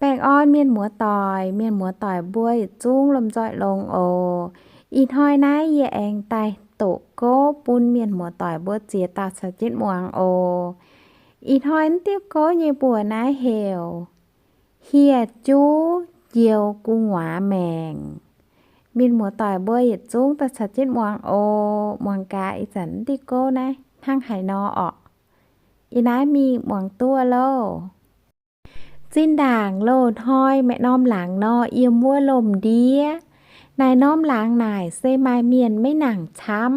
Baengh orn mienh muoz-doic, mienh muoz-doic mbuo yietc zungv lomh nzoih longx oc. Ih hnoi naaiv yie aengx daaih doqc gouv bun mienh muoz-doic mbuo ziex dauh caux jienv muangx oc. Ih hnoi naaiv diuh gouv nyei mbuox naaiv heuc Hieh Juv Njoux Gu'nguaaz Maengc. Mienh muoz-doic mbuo yietc zungv daaih caux jienv muangx oc. Muangx gaax ih zanc naaiv diuh gouv naaiv hnangv haaix nor orqc. Yie naaiv mingh muangx duqv loh. Zinh ndaangc loz-hnoi maaih norm laangz nor yiem wuov lomh ndiev. Naaic norm laangz naaic se maaih mienh maiv nangc camv.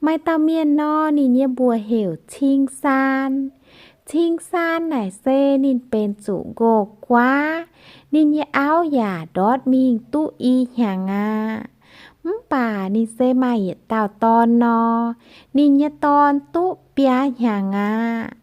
Maaih dauh mienh nor, ninh nyei mbuox heuc Cing Saan. Cing Saan naaic se ninh benx zuqc nqox-guaav. Ninh nyei auv yaac ndortv mingh duqv i hnyangx aqv. Mv baac ninh se maaih yietc dauh dorn nor, ninh nyei dorn duqv biaa hnyangx aqv.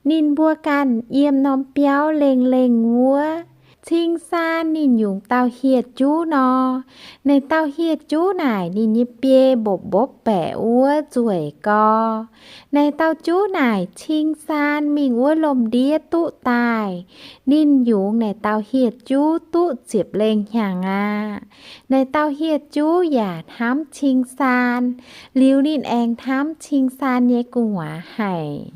Ninh mbuo ganh yiem norm biauv lengh lengh wuov. Cing Saan ninh yungz dauh hieh juv nor. Naaic dauh hieh juv naaic ninh nyei biei mbopv mbopv baeqc wuov nzueic gau. Naaic dauh juv naaic Cing Saan mingh wuov lomh ndiev duqv daaih. Ninh yungz naaic dauh hieh juv duqv ziepc lengh hnyangx aqv. Naaic dauh hieh juv yaac hnamv Cing Saan, liuz ninh aengx hnamv Cing Saan nyei gu'nguaaz haic.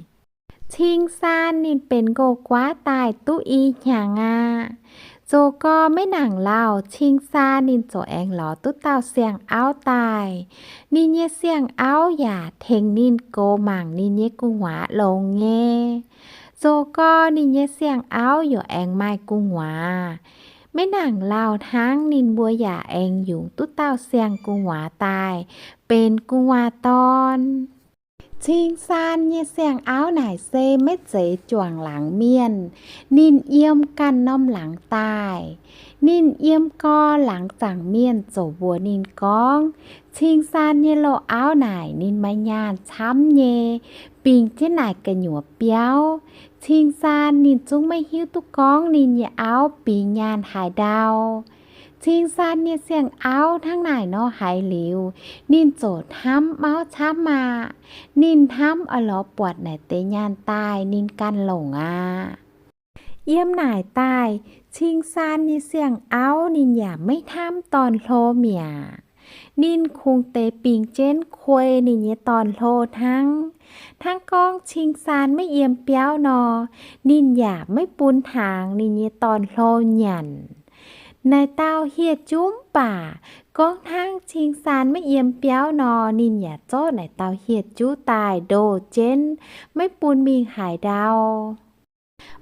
Cing Saan ninh benx nqox-guaav daaih duqv i hnyangx aqv. Zoux gau maiv nangc lauh, Cing Saan ninh ziouc aengx lorz duqv dauh siang-auv daaih. Ninh nyei siang-auv yaac tengx ninh goux mangc ninh nyei gu'nguaaz longx nyei. Zoux gau ninh nyei siang-auv yaac aengx maaih gu'nguaaz. Maiv nangc lauh hnangv, ninh mbuo yaac aengx yungz duqv dauh siang-gu'nguaaz daaih, benx gu'nguaaz dorn. Cing Saan nyei siang-auv naaic se maiv zeiz juangc laangz mienh. Ninh yiem ganh norm laangz daaih. Ninh yiem gau, laangz zaangc mienh ziouc mbuox ninh gorngv, Cing Saan nyei loz-auv naaic ninh maaih nyaanh camv nyei, bingx jienv naaic gu'nyuoz biauv. Cing Saan ninh zungv maiv hiuv duqv gorngv ninh nyei auv bingx nyaanh haaix ndau. Cing Saan nyei siang-auv hnangv naaic nor haiz liuz, ninh ziouc hnamv mauv camv aqv. Ninh hnamv oix lorz buatc naaic deix nyaanh daaih ninh ganh longc aqv. Yiem naaic daaih, Cing Saan nyei siang-auv ninh yaac maiv hnamv dorn-hlo mi'aqv. Ninh kungx deix bingx jienv kuei ninh nyei dorn-hlo hnangv. Hnangv gorngv Cing Saan maiv yiem biauv nor, ninh yaac maiv bun hnaangx ninh nyei dorn-hlo nyanc. Naaic dauh hieh juv mv baac gorngv hnangv Cing Saan maiv yiem biauv nor, ninh yaac zorqv naaic dauh hieh juv daaih ndoh jienv, maiv bun mingh haaix ndau.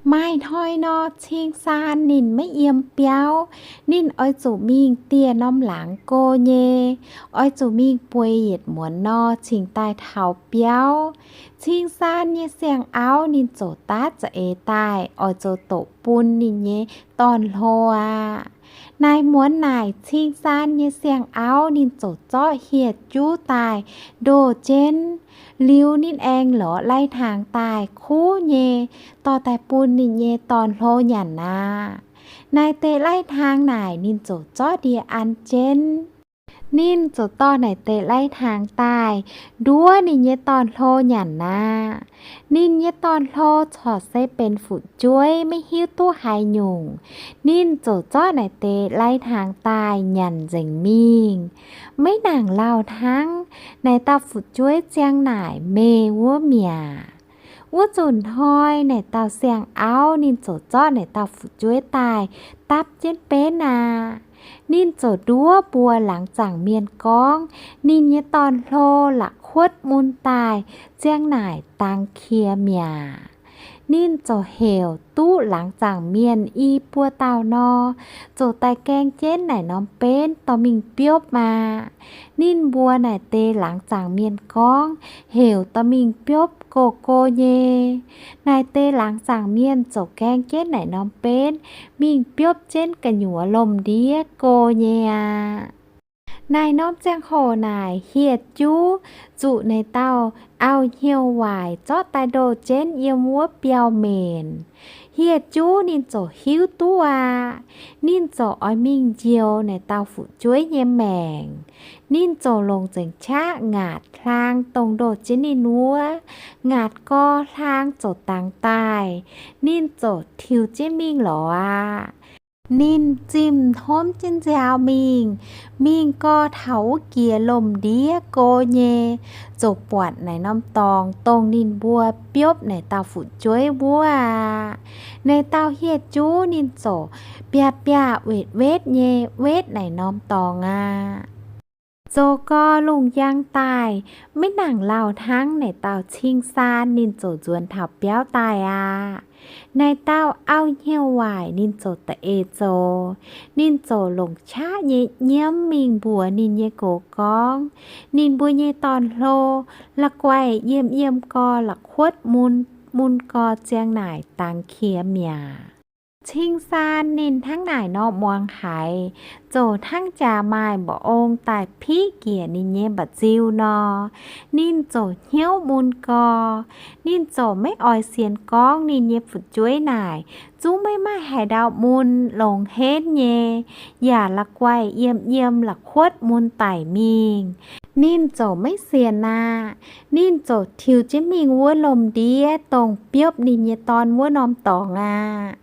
Maaih hnoi nor, Cing Saan ninh maiv yiem biauv. Ninh oix zuqc mingh dieh norm laangz go nyei, oix zuqc mingh bueix yietc muonz nor cingx daaih taux biauv. Cing Saan nyei siang-auv ninh ziouc daav za'eix daaih oix zuqc doqc bun ninh nyei dorn-hlo aqv. Naaiv muonz naaic, Cing Saan nyei siang-auv ninh ziouc zorqv hieh juv daaih ndoh jienv. Liuz ninh aengx lorz lai-hnaangx daaih kuv nyei, dorh daaih bun ninh nyei dorn-hlo nyanc aqv. Naaiv deix lai-hnaangx naaic ninh ziouc zorqv ndie an jienv. Ninh ziouc dorh naaic deix lai-hnaangx daaih nduov ninh nyei dorn-hlo nyanc aqv. Ninh nyei dorn-hlo corc se benx fu'jueiv maiv hiuv duqv haaix nyungc. Ninh ziouc zorqv naaic deix lai-hnaangx daaih nyanc nzengc mingh. Maiv nangc lauh hnangv, naaic dauh fu'jueiv ziang naaic meih wuov mi'aqv. Wuov nzunc hnoi naaic dauh siang-auv ninh ziouc zorqv naaic dauh fu'jueiv daaih dapv jienv benv aqv. Ninh ziouc nduov mbuox laangz zaangc mienh gorngv ninh nyei dorn-hlo la'kuotv mun daaih ziang naaic dangx qiex mi'aqv. Ninh ziouc heuc duqv laangz zaangc mienh i buo dauh nor, ziouc daaih gaeng jienv naaic norm benv dorh mingh biopv aqv. Ninh mbuox naaic deix laangz zaangc mienh gorngv heuc dorh mingh biopv go go nyei. Naaic deix laangz zaangc mienh ziouc gaeng jienv naaic norm benv mingh biopv jienv gu'nyuoz lomh ndiev go nyei aqv. Naaic norm ziangh hoc naaic hieh juv zuqc naaic dauh auv-hnyouv waaic zorqv daaih ndoh jienv yiem wuov biauv-menc. Hieh juv ninh ziouc hiuv duqv aqv. Ninh ziouc oix mingh njoux naaic dauh fu'jueiv nyei maengc. Ninh ziouc longc nzengc qaqv ngaatc hlaang dongh ndoh jienv ninh wuov. Ngaatc gorx hlaang ziouc dangx daaih. Ninh ziouc tiux jienv mingh lorz aqv. Ninh zimh hnomv jienv nziaaux mingh, mingh gau taux wuov jiex lomh ndiev go nyei, ziouc buatc naaic norm dorngx dongh ninh mbuo biopv naaic dauh fu'jueiv wuov aqv. Naaic dauh hieh juv ninh ziouc biaav-biaav wetv-wetv nyei wetv naaic norm dorngx aqv. Zoux gau lungh njang daaih, maiv nangc lauh hnangv, naaic dauh cing saan ninh ziouc nzuonx taux biauv daaih aqv. Naaic dauh auv-hnyouv waaic ninh ziouc da'eix zoux. Ninh ziouc longc qaqv nyei nyiemv mingh mbuox ninh nyei nqox gorngv, ninh mbuo nyei dorn-hlo la'guaih yiem yiem gau, la'kuotv mun, mun gau ziang naaic dangx qiex mi'aqv. Cing saan ninh hnangv naaic nor muangx haiz, ziouc hnangv jaax maaih mba'ong daaih piqv njiec ninh nyei mba'nziu nor. Ninh ziouc hnyouv mun gau. Ninh ziouc maiv oix sienx gorngv ninh nyei fu'jueiv naaic zungv maiv maaih haaix ndau mun longx henv nyei, yaac la'guaih yiem yiem la'kuotv mun daic mingh. Ninh ziouc maiv sienx aqv. Ninh ziouc tiux jienv mingh wuov lomh ndiev dongh biopv ninh nyei dorn wuov norm dorngx aqv.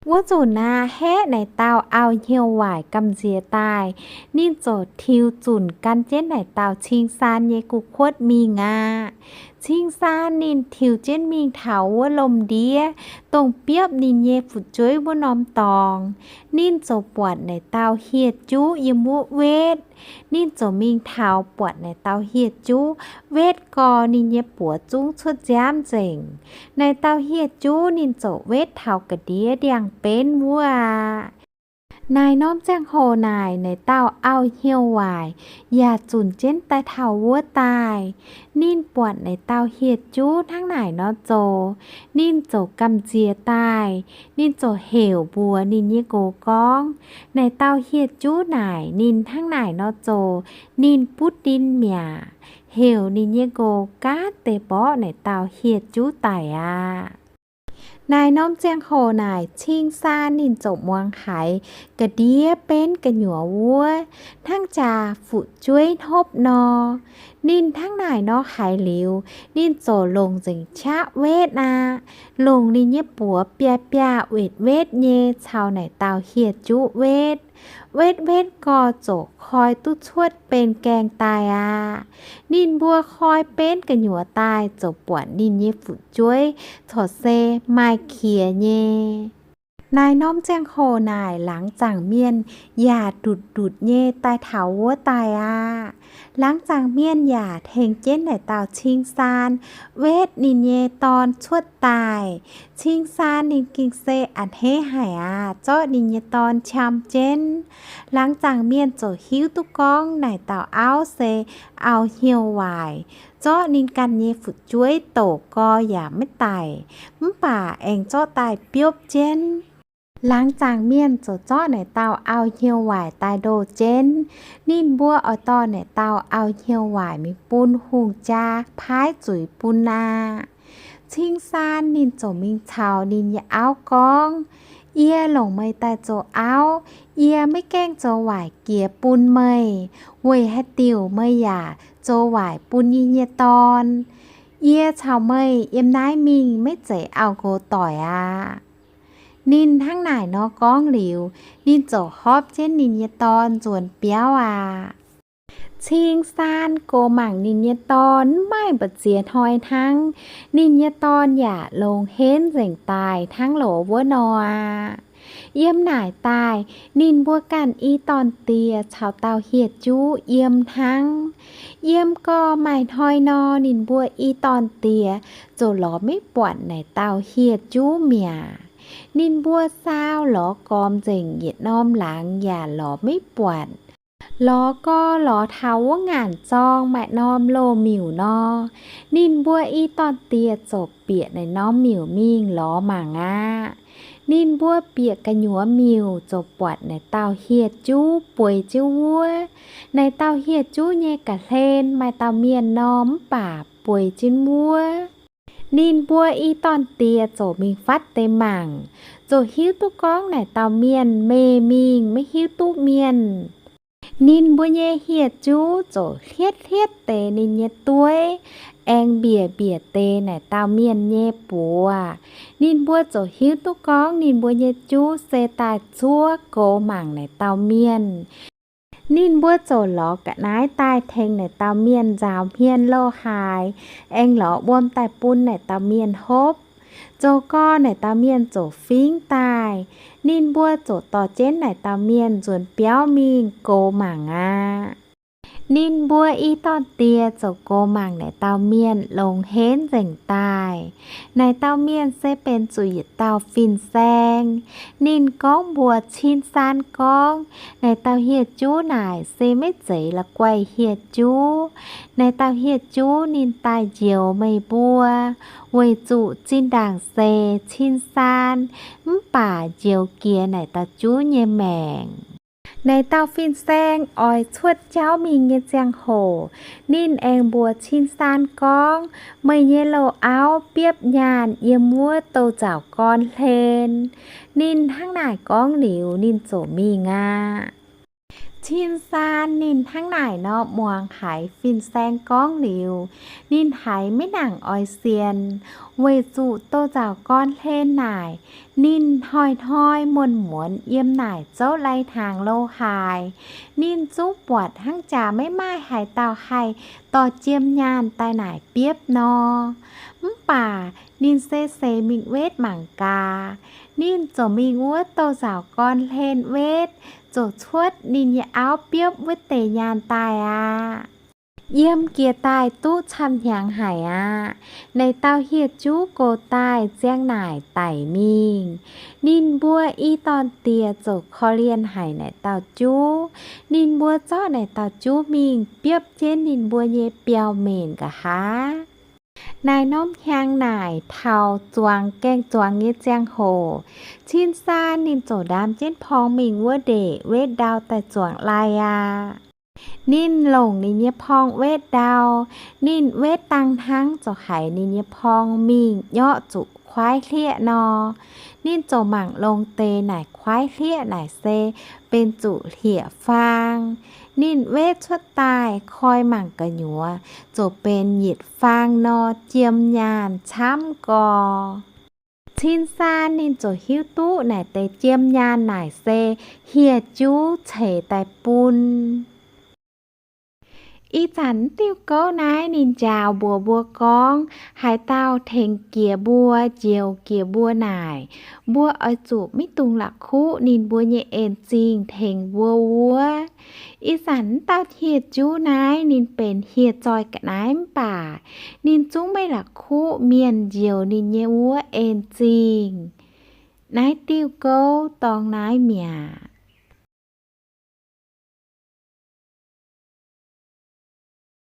Wuov nzunc naaiv haeqv naaic dauh auv-hnyouv waaic gamh nziex daaih, ninh ziouc tiux zunc gan jienv naaic dauh cing saan nyei gu'kuotv mingh aqv. Cing saan ninh tiux jienv mingh taux wuov lomh ndiev dongh biopv ninh nyei fu'jueiv wuov norm dorngx. Ninh ziouc buatc naaic dauh hieh juv yiem wuov wetv. Ninh ziouc mingh taux buatc naaic dauh hieh juv wetv gau, ninh nyei buoz zungv cuotv nziaamv nzengc. Naaic dauh hieh juv ninh ziouc wetv taux ga'ndiev ndiangx-benv wuov aqv. Naaic norm ziangh hoc naaic, naaic dauh auv-hnyouv waaic yaac zunc jienv daaih taux wuov daaih. Ninh buatc naaic dauh hieh juv hnangv naaic nor zoux, ninh ziouc gamh nziex daaih. Ninh ziouc heuc mbuox ninh nyei nqox gorngv, naaic dauh hieh juv naaic ninh hnangv naaic nor zoux, ninh butv ndin mi'aqv. Heuc ninh nyei nqox gaanv deix mborqv naaic dauh hieh juv daic aqv. Naaic norm ziangh hoc naaic, cing saan ninh ziouc muangx haiz ga'ndiev benv gu'nyuoz wuov hnangv jaax fu'jueiv hnopv nor. Ninh hnangv naaic nor haiz liuz, ninh ziouc longc nzengc qaqv wetv aqv. Longc ninh nyei buoz biaav-biaav wetv-wetv nyei caux naaic dauh hieh juv wetv. Wetv-wetv gau ziouc koi duqv cuotv benx gaengh daaih aqv. Ninh mbuo koi benv gu'nyuoz daaih ziouc buatc ninh nyei fu'jueiv corc se maaih qiex nyei. Naaic norm ziangh hoc naaic, laangz zaangc mienh yaac ndutc-ndutc nyei daaih taux wuov daaih aqv. Laangz zaangc mienh yaac tengx jienv naaic dauh cing saan wetv ninh nyei dorn cuotv daaih. Cing saan ninh gengh se a'hneiv haic aqv, zorqv ninh nyei dorn qam jienv. Laangz zaangc mienh ziouc hiuv duqv gorngv naaic dauh auv se auv-hnyouv waaic, zorqv ninh ganh nyei fu'jueiv doqc gau yaac maiv daic, mv baac aengx zorqv daaih biopv jienv. Laangz zaangc mienh ziouc zorqv naaic dauh auv-hnyouv waaic daaih ndoh jienv. Ninh mbuo oix dorh naaic dauh auv-hnyouv waaic mingh bun hungh jaa paaiv zuiz bun aqv. Cing saan ninh ziouc mingh caux ninh nyei auv gorngv, yie longc meih daaih zoux auv, yie maiv gaengh zoux waaic jiex bun meih, weic haaix diuc meih yaac zoux waaic bun yie nyei dorn? Yie caux meih yiem naaiv mingh maiv zeiz auv-nqox doic aqv. Ninh hnangv naaic nor gorngv liuz, ninh ziouc hopv jienv ninh nyei dorn nzuonx biauv aqv. Cing saan gox mangc ninh nyei dorn mv maaih mbu'ziex hnoi hnangv, ninh nyei dorn yaac longx henv nzengc daaih hnangv loz wuov nor aqv. Yiem naaic daaih, ninh mbuo ganh i dorn-diex caux dauh hieh juv yiem hnangv. Yiem gau maaih hnoi nor, ninh mbuo i dorn-diex ziouc lorz maiv buatc naaic dauh hieh juv mi'aqv. Ninh mbuo saau lorz gormx nzengc yietc norm laangz yaac lorz maiv buatc. Lorz gau lorz taux wuov ngaanc zorng maaih norm loz-miuc nor, ninh mbuo i dorn-diex ziouc bieqc naaic norm miuc mingh lorz mangc aqv. Ninh mbuo bieqc gu'nyuoz miuc ziouc buatc naaic dauh hieh juv bueix jienv wuov. Naaic dauh hieh juv nyei ga'hlen maaih dauh mienh norm mv baac bueix jienv wuov. Ninh mbuo i dorn-diex ziouc mingh fatv deix mangc, ziouc hiuv duqv gorngv naaic dauh mienh meih mingh maiv hiuv duqv mienh. Ninh mbuo nyei hieh juv ziouc hliev hliev deix ninh nyei dueiv, aengx mbiec mbiec deix naaic dauh mienh nyei buoz. Ninh mbuo ziouc hiuv duqv gorngv ninh mbuo nyei juv se daaih zuov goux mangc naaic dauh mienh. Ninh mbuo ziouc lorz ga'naaiv daaih tengx naaic dauh mienh nzaaux hmien loz-haaix, aengx lorz wuom daaih bun naaic dauh mienh hopv. Zoux gorx naaic dauh mienh ziouc fingx daaih. Ninh mbuo ziouc dorh jienv naaic dauh mienh nzuonx biauv mingh goux mangc aqv. Ninh mbuo i dorn-diex ziouc goux mangc naaic dauh mienh longx henv nzengc daaih. Naaic dauh mienh se benx zuqc yietc dauh fin-saeng. Ninh gorngv mbuox Cin Saan gorngv, naaic dauh hieh juv naaic se maiv zeiz la'guaih hieh juv. Naaic dauh hieh juv ninh daaih njoux meih mbuo, weic zuqc zinh ndaangc se Cin Saan mv baac njoux jiex naaic dauh juv nyei maengc. Naaic dauh fin-saeng oix cuotv jauv mingh nyei ziangh hoc, ninh aengx mbuox Cin Saan gorngv, meih nyei loz-auv biopv nyaanh yiem wuov douz-nzauc gorn hlen. Ninh hnangv naaic gorngv liuz, ninh ziouc mingh aqv. Cin Saan ninh hnangv naaic nor muangx haiz fin-saeng gorngv liuz, ninh haiz maiv nangc oix sienx, weic zuqc douz-nzauc gorn hlen naaic, ninh hnoi-hnoi muonz-muonz yiem naaic zouv lai-hnaangx lo haaix. Ninh zungv buatc hnangv jaax maiv maaih haaix dauh haih dorh jiem nyaanh daaih naaic biopv nor. Mv baac ninh se seix mingh wetv mangc gaax. Ninh ziouc mingh wuov douz-nzauc gorn hlen wetv, ziouc cuotv ninh nyei auv biopv wuov deix nyaanh daaih aqv. Yiem jiex daaih duqv camv hnyangx haic aqv. Naaic dauh hieh juv goux daaih ziang naaic daic mingh. Ninh mbuo i dorn-diex ziouc korv-lienh haic naaic dauh juv. Ninh mbuo zorqv naaic dauh juv mingh biopv jienv ninh mbuo nyei biauv-menc nqa'haav. Naaic norm hnyangx naaic taux zuangx gaeng-zuangx nyei ziangh hoc, Cin Saan ninh ziouc ndaam jienv porng mingh wuov ndeic wetv ndau daaih zuangx lai aqv. Ninh longc ninh nyei porng wetv ndau. Ninh wetv dangh hnangv ziouc haiz ninh nyei porng mingh nyorqv zuqc kuaaiv hlieqv nor. Ninh ziouc mangc longx deix naaic kuaaiv hlieqv naaic se benx zuqc hlieqv faang. Ninh wetv cuotv daaih koi mangc gu'nyuoz ziouc benx yietc faang nor jiem nyaanh camv gorx. Cin Saan ninh ziouc hiuv duqv naaic deix jiem nyaanh naaic se hieh juv ceix daaih bun. Ih zanc diuh gouv naaiv ninh njaaux mbuox mbuo gorngv, haaix dauh tengx jiex mbuo, njoux jiex mbuo naaic, mbuo oix zuqc maiv dungx la'kuqv ninh mbuo nyei en-zingh tengx mbuo wuov. Ih zanc wuov dauh hieh juv naaiv ninh benx hieh zoih ga'naaiv mv baac ninh zungv maiv la'kuqv mienh njoux ninh nyei wuov en-zingh. Naaiv diuh gouv dorngx naaiv mi'aqv.